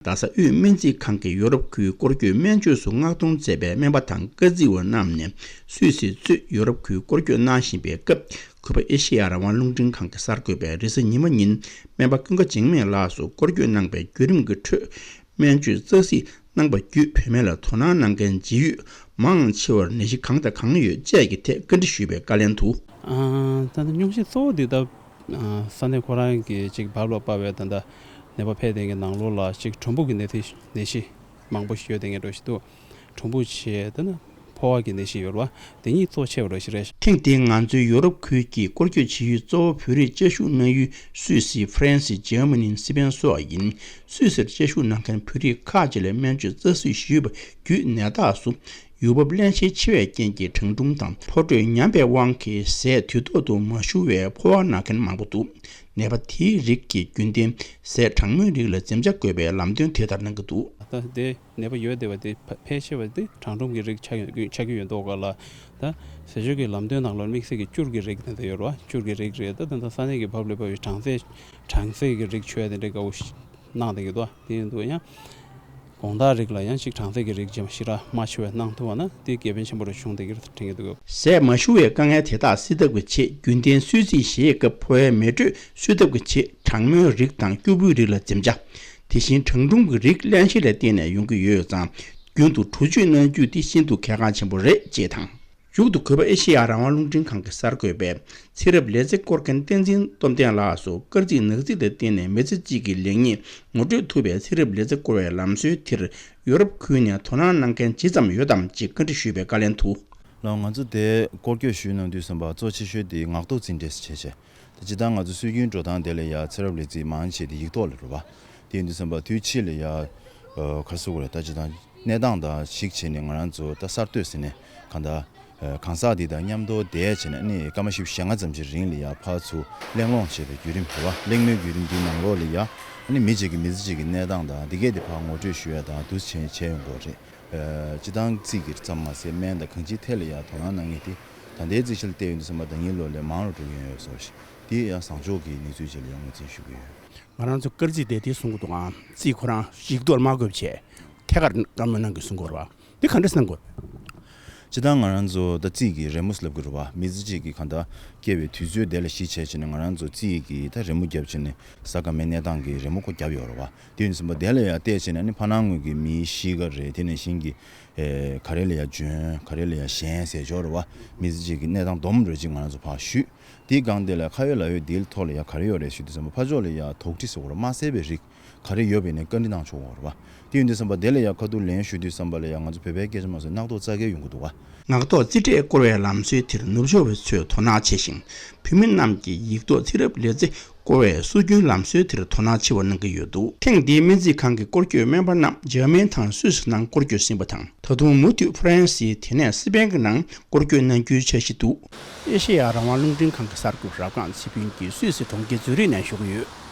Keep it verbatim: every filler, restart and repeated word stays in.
རྡ་ས་དབུས་སྨན་རྩིས་ཁང་གིས་ཡོ་རོབ་ཁུལ་སྐོར་སྐྱོད་སྨན་བཅོས་སུ་མངགས་གཏོང་མཛད་པའི་སྨན་པ་དང་སྐར་རྩིས་པ་རྣམས་ནས་སུད་སིར་གཙོས་ཡོ་རོབ་ཁུལ་སྐོར་སྐྱོད་གནང་བཞིན་པའི་སྐབས། གུས་པ་ཨེ་ཤེ་ཡ་རང་དབང་རླུང་འཕྲིན་ཁང་གིས་གསར་འགོད་པའི་རེས་གཟའ་ཉི་མ་ཉིན་སྨན་པ་ཀུན་དགའ་འཇིགས་མེད་ལགས་སུ་སྐོར་སྐྱོད་གནང་པའི་བརྒྱུད་རིམ་གྱི་ཁྲོད། སྨན་བཅོས་རྩ་གཟིགས་གནང་པ་བརྒྱུད་བུད་མེད་ལ་དོ་སྣང་གནང་མཁན་ཇི་ཡོད་མང་ཆེ་བར་ནད་གཞི་གང་དང་གང་ཡོད་བཅས་ཀྱི་ཐད་བཀའ་འདྲི་ཞུས་པའི་བཀའ་ལན་དུ། ཨ། ད་ལྟ་སྙུང་གཞི་གཙོ་བོ་འདི་ད་ཨ་ས་གནས་ཁོ་རང་གི་ཅིག་བབ་ལ་དཔག་པའི་ད་ལྟ་ནད་པ་ཕེབས་བསྡད་མཁན་ནང་ལོགས་ལ་ཅིག་གྲུམ་བུ་གི་ནད་དེ་ནད་གཞི་མང་པོ་ཞིག་ཡོད་བསྡད་མཁན་འདྲ་ཞིག་འདུག་གྲུམ་བུ་བྱས་ད་ནི་ཕོ་བ་གི་ནད་གཞི་ཡོད་རེད་བ། དེ་གཉིས་གཙོ་ཆེ་བ་འདྲ་ཞིག་རེད། ཐེངས་འདིའི་ང་ཚོའི་ཡོ་རོབ་ཁུལ་གྱི་སྐོར་སྐྱོད་བྱེད་ཡུལ་གཙོ་བོ་བོད་རིགས་བཅའ་བཞུགས་གནང་ཡུལ་སུད་སི། ཧྥ་རན་སི། འཇར་མ་ནི། སི་པན་སོགས་ཡིན། སུད་སིར་བཅའ་བཞུགས་གནང་མཁན་བོད་རིགས་ཁག་ཅིག་ལ་སྨན་བཅོས་རྩ་གཟིགས་ཞུས་པ་བརྒྱུད་ནད་རྟགས་སུ་ཡུལ་བབ་བརླན་གཤེར་ཆེ་བའི་རྐྱེན་གྱིས་གྲང་འབྲུམ་དང་ཕོ་དྲོད་ཉམས་པའི་དབང་གིས་ཟས་དུས་ཐོག་ཏུ་མ་ཞུ་བའི་ཕོ་བ་ན་མཁན་མང་པོ་འདུག་ནད་པ་དེའི་རིགས་ཀྱི་རྒྱུན་ལྡན་ཟས་གྲང་མོའི་རིགས་ལ་འཛེམ་བྱ་དགོས་པའི་ལམ་སྟོན་དེ་ལྟར་གནང་གི་འདུག་ད་དེ་ནད་པ་ཡོད་བསྡད་པ་དེ་ཕལ་ཆེ་བ་དེ་གྲང་འབྲུམ་གྱི་རིགས་ཆགས་ཡོད་ཆགས་ཀྱི་ཡོད་མདོག་ག་ལ། ད་ཟས་སྤྱོད་ཀྱི་ལམ་སྟོན་ནང་ལ་དམིགས་བསལ་གྱི་སྐྱུར་གྱི་རིགས་དེ་འདྲ་ཡོད་རེད་བ། སྐྱུར་གྱི་རིགས་རེད། ད་ད་ལྟ་ས་གནས་ཀྱི་བབ་ལ་བབས་པའི་གྲང་ཟས་གྲང་ཟས་ཀྱི་རིགས་མཆོད་དེ་འདྲ་དགའ་བོ་ཞིག་གནང་བསྡད་ཀྱི་འདུག་དེ་ཡིན་དུས་ཡང་དགོང་དག་རིགས་ལ་ཡང་ཅིག་གྲང་ཟས་ཀྱི་རིགས་ཅིག་ཞེ་དྲག་མ་མཆོད་པ་གནང་ཐུབ་པ་ན་དེ་དགེ་ཕན་ཆེན་པོ་རུ་བྱུང་བསྡད་ཀྱི་རེད་དྲན་གྱི་འདུག་ཟས་མ་ཞུ་བའི་དཀའ་ངལ་དེ་དག་སེལ་ཐབས་ཀྱི་ཆེད་རྒྱུན་ལྡན་གསོལ་ཚིགས་བཞེས་སྐབས་ཕོ་བའི་མེ་དྲོད་གསོ་ཐབས་ཀྱི་ཆེད་གྲང་མོའི་རིགས་དང་སྐྱུར་བུའི་རིགས་ལ་འཛེམ་བྱ། དེ་བཞིན་གྲང་འབྲུམ་གྱི་རིགས་བརླན་གཤེར་ལ་བརྟེན་ནས་ཡོང་གི་ཡོད་ཙང་རྒྱུན་དུ་དྲོ་བཅུད་གནང་རྒྱུ་དེ་ཤིན་ཏུ་གལ་འགངས་ཆེན་པོ་རེད་ཅེས་དང་། མཇུག་ཏུ་གུས་པ་ཨེ་ཤེ་ཡ་རང་དབང་རླུང་འཕྲིན་ཁང་གིས་གསར་འགོད་པས་ཚེ་རབས་ལས་རྩེ་སྐོར་མཁན་བསྟན་འཛིན་སྟོབས་ལྡན་ལགས་སུ་སྐར་རྩིས་ནག་རྩིས་ལ་བརྟེན་ནས་མི་ཚེ་གཅིག་གི་ལེགས་ཉེས་ངོ་སྤྲོད་ཐུབ་པའི་ཚེ་རབས་ལས་རྩེ་སྐོར་བའི་ལམ་སྲོལ་དེར་ཡོ་རོབ་ཁུལ་ནས་དོ་སྣང་གནང་མཁན་ཇི་ཙམ་ཡོད་དམ་ཅེས་བཀའ་འདྲི་ཞུས་པའི་བཀའ་ལན་དུ། ལགས། ང་ཚོ་དེ་སྐོར་སྐྱོད་ཞུས་གནང་དུས་ཙམ་པ་གཙོ་ཆེ་ཤོས་དེ་ངག་ཐོག་རྩིས་འབྲས་སུ་བྱས་བྱས། དེ་སྤྱིར་བཏང་ང་ཚོ་སྲོལ་རྒྱུན་འགྲོ་སྟངས་དེ་ལ་ཡ་ཚེ་རབས་ལས་རྩིས་མང་ཆེ་དེ་ཡིག་ཐོག་ལ་རེད་བ། དེ་ཡིན་དུས་ཙམ་པ་དུས་ཕྱིས་ལ་ཡ་ཨ་ག་རེ་ཟེར་དགོས་རེད། ད་སྤྱིར་བཏང་གནས་སྟངས་དང་གཞིགས་བྱས་ནས་ང་རང་ཚོ་ད་གསར་གཏོད་ཟེར་ནས་གང་ལྟར་ཨ་གང་ཟག་དེ་དང་མཉམ་དུ་བསྡད་བྱས་ནས་ཨ་ནི་སྐར་མ་བཞི་བཅུ་ཞེ་ལྔ་ཙམ་ཞིག་རིང་ལ་ཡ་ཕར་ཚུར་གླེང་སློང་བྱས་པའི་བརྒྱུད་རིམ་རེད་བ། གླེང་མོལ་བརྒྱུད་རིམ་འདིའི་ནང་ལོགས་ལ་ཡ་ཨ་ནི་མི་གཅིག་གིས་མི་ཚེ་གཅིག་གི་གནས་སྟངས་དང་འདི་གས་དེ་ཕར་ངོ་སྤྲོད་ཞུ་ཡ་དང་འདུག་སེ་བྱས་བྱས་ཡོང་གི་ཡོད་རེད། ཨ་སྤྱིར་བཏང་རྩིས་ཀྱི་ཙམ་མ་ཟད་སྨན་དང་གང་ཅིའི་ཐད་ལ་ཡང་དོ་སྣང་གནང་མཁན་དེ་ད་ལྟའི་རྩིས་གཞི་ལ་བལྟས་ཡོང་དུས་ཙམ་པ་ཟླ་ཉིན་ལོ་ལས་མང་རུ་འགྲོ་གི་ཡོད་བཟོ་ཞིག་དེ་ཡང་བཟང་ཕྱོགས་ཀྱི་གནས་ཚུལ་ཅིག་ལ་ཡང་ངོས་འཛིན་ཞུ་གི་ཡོད། ང་རང་ཚོ་སྐར་རྩིས་དེ་དེ་གསུང་གི་འདུག་ཨང་། རྩིས་ཁོ་རང་ཡིག་ཐོག་མ་བཀོད་བྱས་ཐད་ཀར་བཀའ་མོལ་གནང་གི་གསུང་གི་ཡོད་རེད་བ། འདི་ག་འདྲ་གནང་དགོས། སྤྱིར་བཏང་ང་རང་ཚོ་ད་རྩིས་ཀྱི་རི་མོ་ལབ་ཀྱི་རེད་བ། མི་ཚེ་གཅིག་གི་གང་ལྟར་སྐྱེ་བའི་དུས་ཚོད་དེ་ལ་གཞི་བྱས་བྱས་ནས་ང་རང་ཚོ་རྩིས་ཀྱི་ད་རི་མོ་བརྒྱབ་བྱས་ནས་ས་ཁ་མའི་གནས་སྟངས་ཀྱི་རི་མོ་ཁོ་བརྒྱབ་ཡོད་རེད་བ། དེ་ཡིན་ཙམ་པ་དེ་ལ་ཡང་བལྟས་བྱས་ནས་ནི་ཕ་ནང་ངོས་ཀྱི་མིའི་གཤིས་ཀ་རེད། དེ་ནང་བཞིན་གྱི་ཨེ་ག་རེ་ལ་ཡང་འཇོན། ག་རེ་ལ་ཡང་ཞན་ཟེར་ཆོག་རེད་བ། མི་ཚེ་གཅིག་གི་གནས་སྟངས་སྡོམ་འདྲ་ཅིག་ང་རང་ཚོ་ཕར་ཞུས། དེའི་སྒང་དེ་ལ་ཁ་ཡོད་ལག་ཡོད་འདིའི་ཐོག་ལ་ཡང་ག་རེ་ཡོད་རེད་ཞུ་དུས་ཙམ་པ་ཕར་ཕྱོགས་ལ་ཡང་དོགས་འདྲི་ཟེར་དགོས་རེད། མ་གསལ་བའི་རིགས་ག་རེ་ཡོད་པ་ཡིན་ནའི་བཀའ་འདྲི་གནང་ཆོག་གི་རེད་བ། དེ་ཡིན་དུས་ཙམ་པ་དེ་ལ་ཡང་ཁ་ཐུག་ལན་ཞུ་དུས་ཙམ་པ་ལ་ཡང་ང་ཚོ་བོད་པའི་སྐད་ཆ་མ་ཟད་རྣག་ཐོག་རྩ་འགེལ་ཡོང་གི་འདུག་བ། ངག་ཐོག་རྩིས་འབྲས་སྐོར་བའི་ལམ་སྲོལ་དེར་ནུབ་ཕྱོགས་པ་ཚོས་དོ་སྣང་ཆེ་ཞིང་། བོད་མི་རྣམས་ཀྱིས་ཡིག་ཐོག་ཚེ་རབས་ལས་རྩེ་སྐོར་བའི་སྲོལ་རྒྱུན་ལམ་སྲོལ་དེར་དོ་སྣང་ཆེ་བ་གནང་གི་ཡོད་འདུག་ཐེངས་འདིའི་སྨན་རྩིས་ཁང་གི་སྐོར་སྐྱོད་སྨན་པ་རྣམས་འཇར་མན་དང་སུད་སི་ནང་སྐོར་སྐྱོད་ཟིན་པ་དང་། ད་དུང་མུ་མཐུད་ཧྥ་རན་སི། དེ་ནས་སི་པན་གྱི་ནང་སྐོར་སྐྱོད་གནང་རྒྱུའི་འཆར་གཞི་འདུག་ཨེ་ཤེ་ཡ་རང་དབང་རླུང་འཕྲིན་ཁང་གི་གསར་འགོད་པ་རབ་སྒང་ཚེ་ཕུན་གྱིས་སུད་སི་གྲོང་ཁྱེར་ཛུ་རིག་ནས་ཞུ་གི་ཡོད།